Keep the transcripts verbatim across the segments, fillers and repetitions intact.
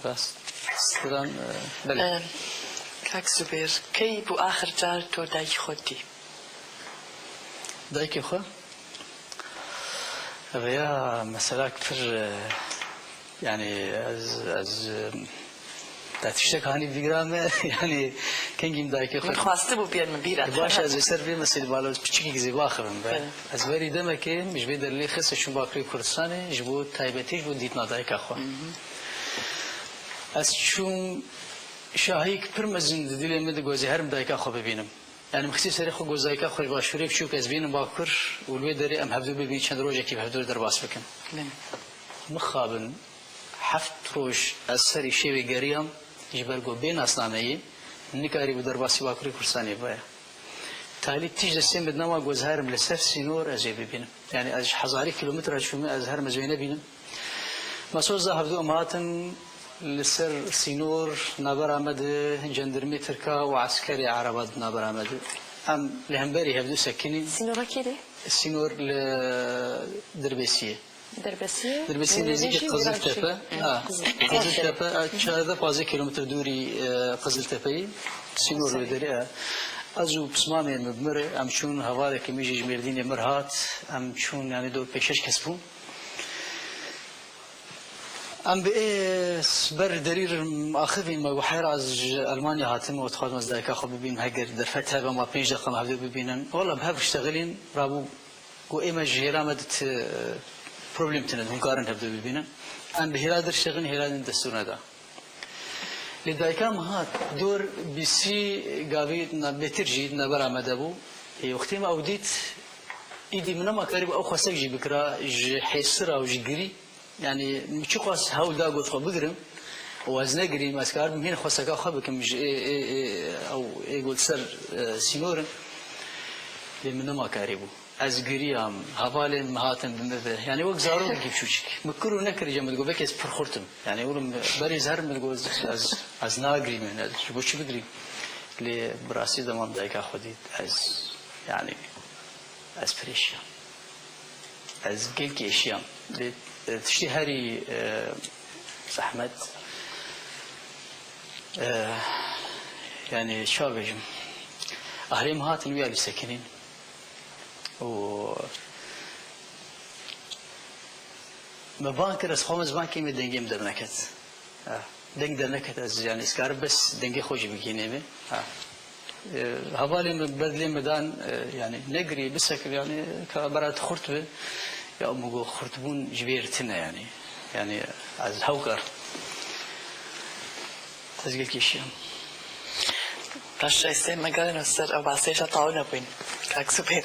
Rast. Stran, e, belê. Em, Kak Zubêr, key bû axir car to dayikê xwe dî? Dayikê xwe? Vêya meselak pir, e, yanî ez, ez, e, te tiştek hanî bîra me, yanî kengî min dayikê xwe Min xwestibû bîyer min bîra. Baş, ez ê ser vê meselê balo piçikîk zî baxivim be. Belê. Ez berî demekê min ji vê derê lê xist çûm Bakurê Kurdistanê ji bo taybetî ji bo dîtina dayika xwe. Ez çûm şahîk pir mezin di dilê min de gozê herim dayika xwe bibînim. Yanî min xistî serê xwe gozayika xwe ji başûrê biçûk ez bînim bakur û li wê derê em hevdu bibîn çend rojekî bi hevdu derbas bikin. Belê. Mixabin heft roj ez serî şêwê geriyam ji ber ku bê nasnameyî nikarîbû derbasî Bakurê Kurdistanê bibe. Talî tîj destê min nema goz herim li ser sînor ez ê bibînim. Yanî ez ji hezarî kîlometre çûme ez herim ez wê nebînim. Mesoza hevdu em hatin li ser sînor navbera me di cendirmê Tirka û eskerê Ereba di navbera me di. Em li hemberî hevdu sekinîn. Sînora kê de? Sînor li Dirbêsiyê. Derbesiyê? Dirbêsiyê nêzîkî Qiziltepe. Ha, Qiziltepe, e, çardeh pazdeh kîlometre dûrî, e, Qiziltepeyî. Sînor wê derê, e. Ez û pismamê min bi mir, em çûn hevalekî min jî ji Mêrdînê mir hat. Em çûn, yanî dor pênc şeş kes bûn. Em bi ê ber derî axivîn me û heyra ez ji Elmanya hatim û dixwazim ez dayika xwe bibînim, heger derfet hebe ma pênc deqa me hevdû bibînin. Wela bi hev ştexilîn rabû ku ê me ji hêla me di ti problem tine, hûn karin hevdû bibînin. Em bi hêla dir ştexilîn, hêla din destûr neda. Lê dayika min hat, dor bîsî gavî na-, bêtir jî navbera me de bû. Ê, wextê me ew dît, îdî min nema karîbû ew xwestek jî bikira, ji hêsira û ji girî. Yanî min çiqas hewl da got xwe bigirim û ez negirîm, ez karibim hîn xwesteka xwe bikim ji ê, ê, ê, ew ê got ser, e, sînorin. Lê min nema karîbû. Ez giriyam, hevalên min hatin bi min ve. Yanî wek zarokekî biçûçik. Min kir û nekir, cem min digot, belkî ez pir xurt im. Yanî oğlum, berê zer min digot, ez, ez nagirîm, yanî ez ji bo çi bigirîm? Lê bi rastî dema min dayika xwe dît, ez, yanî, ez pir êşiyam. Ez gelkî êşiyam. Lê, e, tiştê herî, e, zehmet, e, yanî, çawa bêjim? Ahlê min hatin wî alî sekinîn. û me bang kir, ez xwe me ziman kêm dengê min derneket. Ha. Deng derneket, ez, yanî, ez karim bes dengê xwe jî bigihînê me. Ha. E, hevalê min ber dilê min dan, e, yanî, negirî, bisekir, yanî, ka bera tu xurt bi. Ya min got, xurtbûn ji vê re tune, yanî. Yanî, ez hew kar. Ez gelkî şiyam. Paşa, me gerîno ser ew basê, ji tawî nebûn. Kak Zubêr,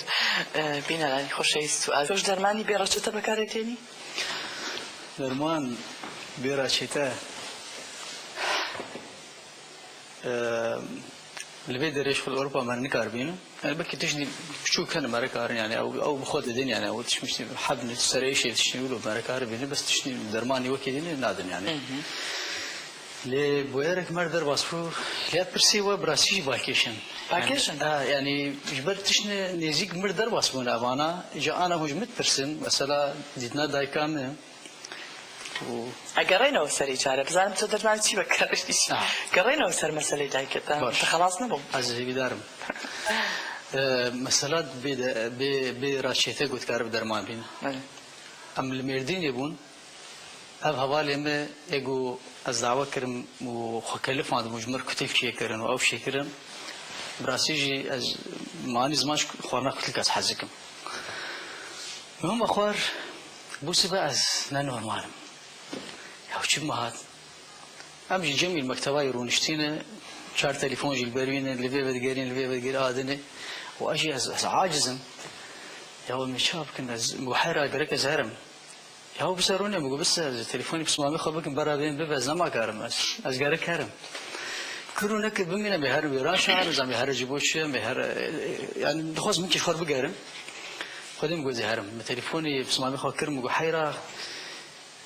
e, bîne, yanî, xweşewîst û ez. Toj dermanî bê reçete bekarê tênî? Derman bê reçete, e, li vê derê ji xwe li Ewropa me nikar bînin. Yani belkî tiştî biçûk hene me re karin, yani ew, ew bi xwe didin, yani ew tiştî heb ne sereyê şey tiştî wilo me re kar bînin, bes tiştî dermanî wekî dînê nadin yani. Hı hı. Lê boyerek me re derbas bû, lê pirsê we bi rastî jî balkêş in. Balkêş in? Yani, ha, yani ji ber tiştine nêzîk me re derbas bûne evana, ca ana hûn ji min dipirsin, mesela dîtina dayika me, û Egerînewê serî care, bizanim tu dermanî çi vekarî. Ah. Gerînewê ser meseleyê dayikê te. Baş. Te xelas nebûm. Ez hêvîdar im. E, mesela bê de, bê, bê raşête ku dikare bi derman bîne. Evet. Em li Mêrdînê bûn. Ev hevalê me ê ku ez dawa kirim û xwe kelifandim û ji mir kutil çêkirin û ew çêkirin. Bi rastî jî ez manî ziman ji xwarina kutilka ez hez dikim. Min hema xwar bû sibe ez ne normal im. Ya çi me hat? Em jî cemî li mekteba yê rûniştîne, çar telefon jî li ber wî ne, li vê vedigerîn, li vê vedigerîn adine. Û ez jî ez, ez aciz im. Ya min çawa bikin, ez, min hera gerek ez herim. Ya bise rûnê, min got bise, ez telefonê pismamê xwe bikim, bera bên bibe, ez nema karim ez. Ez gerek herim. Kir û nekir bimîne, bê herim wêran şarin, zan bê here ji bo çi, bê here, e, e, yani dixwaz min kî xwe bigerim. Xwedê min got ez herim. Min telefonê pismamê xwe kir, min got heyra,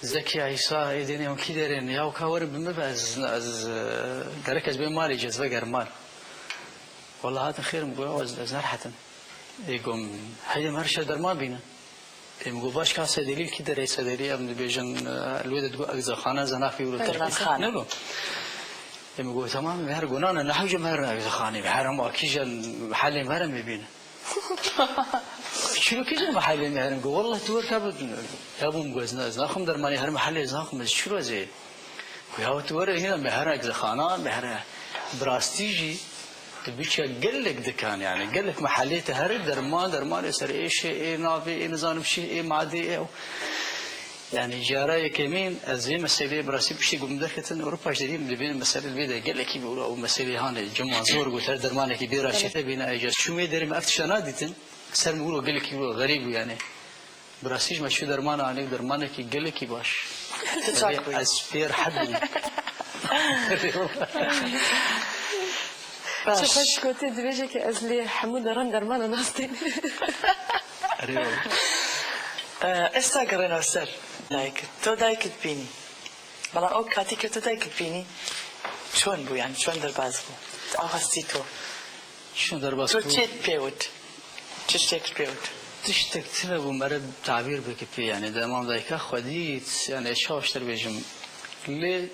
Zekiya, Îsa, ê dênê hûn kî derên? Ya ka werin bi min ve, ez, ez, e, gerek ez bêm malê, ez vegerim mal. Wela hatin xêr, min got ez, ez nerehet im. Ê got heyde min her şev derman bîne. Em got, baş ka Sedêlî, kî derê Sedêlî, em dibêjin, e, li wê de digot egzexane, zana fî wilo terk. Dermanxane. Ne got. Em got, tamam, em her got, nane, nehewce em herin egzexanê, em herin akî jî, helê em herin bibînin. Çilo kî jî em helê em herin, got, wallah tu wer ka bi, ya bûm got, ez na-, ez naxwim dermanê herim helê ez naxwim, ez çilo ez ê. Ku ya tu were hîna me here egzexana, me here bi rastî jî tu biçe gelek dikan, yani gelek mehelê te here derman, dermanê ser êşê, ê navê, ê nizanim çi, ê madê, ê ew. Yani cara yekemîn ez vê meseleyê bi rastî piştî ku min derketin Ewropa jî derî min dibînim mesele vê de gelekî bi û meselê hanê cima zor got her dermanekî bê ra çête bîne ecaz. Çûm wê derê me ev tişta nadîtin. Ser min wilo gelekî wilo xerîb bû yani. Bi rastî ji me çû derman anî û dermanekî gelekî baş. Tu çak bûyî. Ez pêr hed bûm. Baş. Çi xweş gotî, dibêje ke ez lê hemû deran dermana nas tên. Erê wala. Ee, esta gerêno ser dayikit. To dayikit bînî. Bela o katî ke to dayikit bînî, çon bû yani, çon derbas bû? Axa stî to. Çûn derbas bû. Tu çêt pê wit? Çi tiştek pê wit? Tiştek tune bû mere tabîr bike pê, yani dema dayika xwe dît, yani çawa ji te bêjim. Lê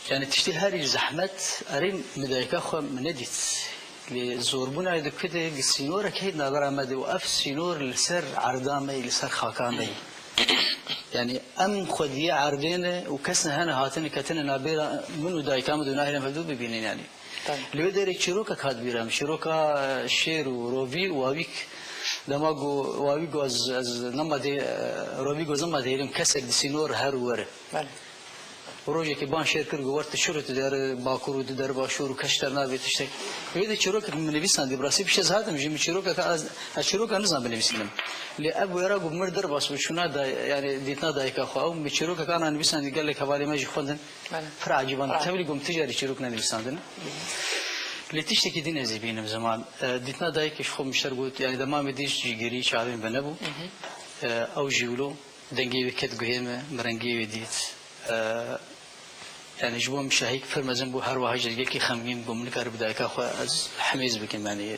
yani tiştê herî zehmet, erê min dayika xwe min nedît. Lê zorbûna di ku de sînorek heyt navbera me de û ev sînor li ser erda me yî, li ser xaka me yî. Yani em xwediyê erdê ne û kes ne hene hatine ketine nabêra min û dayika min de û nahêlin hevdû bibînin yani. Tabii. Li wê derê çîrokek hat bîra min. Çîroka, e, şêr û rovî û wawîk. Dema ku wawîk got ez, ez nema dê, e, rovî got ez nema dêrim kesek di sînor her û were. Belê. Rojekê ban şêr kir got wer tu çiro tu der bakur û tu der başûr û kes ji te nabê tiştek. Wê de çîrokek min nivîsandî bi rastî piştî ez hatim jî min çîrokek ez, ez çîroka nizam binivîsînim. Lê ev wêra ku mir derbas bû çûna day, yani dîtina dayika xwe ew min çîrokek ana nivîsandî gelek hevalê me jî xwendin. Belê. Pir ecîban. Belê. Tevlî ku min tu carî çîrok nenivîsandin. Lê tiştekî din ez ê bînim ziman. E, dîtina dayikê ji xwe min ji te re got, yani dema min dît jî girî çavên venebû. Hı hı. E, ew jî wilo dengê wê ket guhê min, min rengê wê dît. E, yani ji bo min şahîk pir mezin bû, her wiha jî yekî xemgîn bû, min nikare bi dayika xwe ez hemêz bikim, yani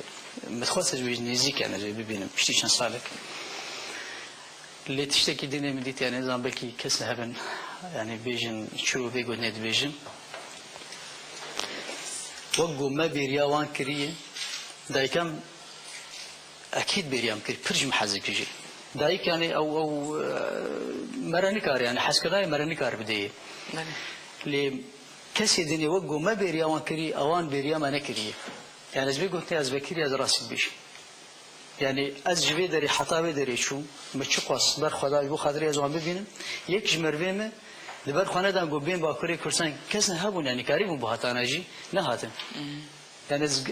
min dixwest ez wê nêzîk, yani ez wê bibînim, piştî çend salek. Lê tiştekî din ê min dît, yani nizam belkî kes hebin, yani bêjin çiro vê gotinê dibêjin. Wek ku me bêriya wan kiriye, dayika min ekîd bêriya min kir, pir ji min hez dikir jî. Dayik yani ew, ew, e, mere nikare, yani hezkirinayê mere nikare bideyê. Belê. Lê kesê dinê wek ku me bêriya wan kirî, ewan bêriya me nekiriye. Yani ez vê gotinê ez vekirî, ez rastî dibêjim. Yani ez ji vê derê heta vê derê çûm, min çiqas ber xwe da ji bo xatirê ez wan bibînim. Yek ji merivê min li ber xwe nedan ku bên Bakurê Kurdistan kes ne hebûn, yani karîbûn bihatana jî nehatin. Yani ez,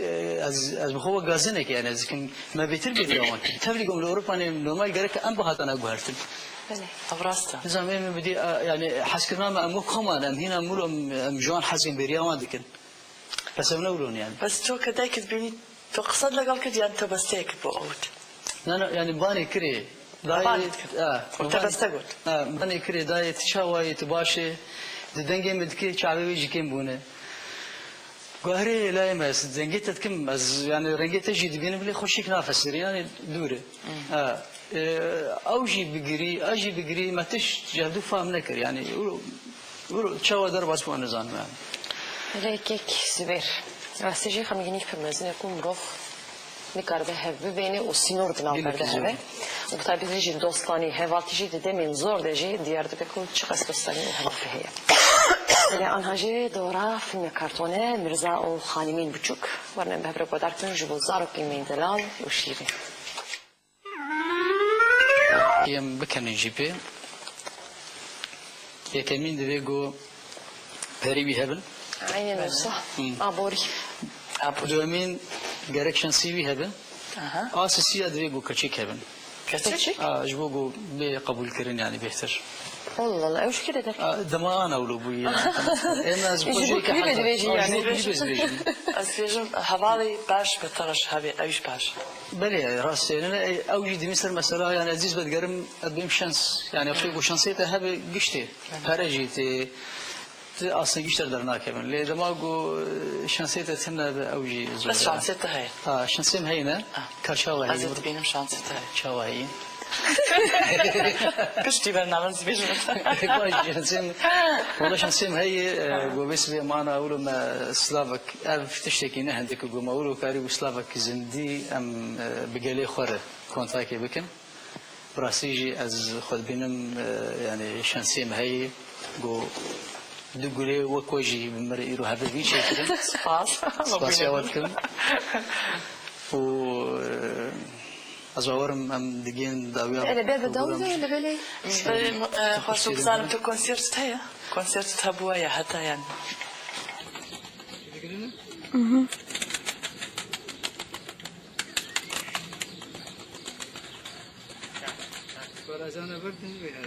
ez, ez bi xwe wek gazinek, yani ez dikim me bêtir bêriya wan kir. Tevlî ku em li Ewropa ne normal gerek em bihatana guhertin. Belê. Ev rast e. Nizam ê min bidî, e, yani hezkirina me em wek xwe man, em hîna mûl em, em ji wan hezin bêriya wan dikin. Bes ev ne wilo ne yani. Bes to ke dayikê dibînî, to qised legal kir yan to besteyek bo ew dî? Na, na, yani banê kirê. Dayê, banê dikir. Ha, û te beste got. Ha, banê kirê, dayê tu çawa yî, tu baş î, di dengê min dikê, çavê wê jî kêm bûne. Guherê layê me, ez dengê te dikim, ez yani rengê te jî dibînim, lê xweşik nafesirî, yani dûr e. Hmm. Ha, e, ew jî bigirî, ez jî bigirî, me tişt ji hevdû fam nekir, yani wilo, wilo çawa derbas bû, nizanim yani. Lê kek Zubêr, rastî jî xemgînî pir mezin e ku mirov nikaribe hev bibêne û sînor di navber de hebe. Û bi taybetî jî dostanî, hevaltî jî di demên zor de jî diyar dibe ku çiqas dostanî û hevaltî heye. Lê anha jî dora fîlmê kartone Mirza û Xanimên Biçûk. Werine bi hev re guhdar kin ji bo zarokên me yên delal û şîrîn. Em bikevin jî pê. Yekemîn divê ku perî wî hebin. Aynen wisa. Hmm. Aborî. Aborî. Duyemîn gerek şansî wî hebin. Aha. A sisiya divê ku keçik hebin. Keçik? Keçik? A, ji bo ku bê qebûlkirin, yani bêhtir. Allah Allah, ew ji kê de derket? A, dema ana wilo bûyî, yani. Em ez Ji bo kulîbê dibêjî, yani. Ji bo kulîbê dibêjin. Ez dibêjim, hevalê baş beter e ji hevê, ew jî baş. Belê, rast e. Ne, ew jî dimî ser mesela, yani ez dîs vedigerim, ez bêm şans. Yani xwe ku şansê te hebe giştê. Pere jî tê, ti aslında gişter dernakevin. Lê dema ku, e, şansê te tune be, ew jî zor e. Bes şansê te heye. Ha, şansê min heyne. Ha. Ka çawa heyî? Ez ê dibînim şansê te heye. Çawa heyî? Piştî bername zibêjim. Baş, şansê min, wala şansê min heye, e, go vê sibê mana wilo me slavek, ev tiştekî ne hindik, go me wilo karî û slavek zindî em, e, bi gelê xwe re kontakê bikin. Bi rastî jî ez xwe dibînim, e, yani şansê min heye, go du gulê wek we jî bi me re îro hevdevî çêkirin. Spas. Spasiya we dikim. Û, e, ez bawerim em digên dawiya. Ele bê bi dam de, ele belê. Xwesû bizanim tu konsertî heye? Konsertî hebûwa ya heta yani. Barajana bir din veya.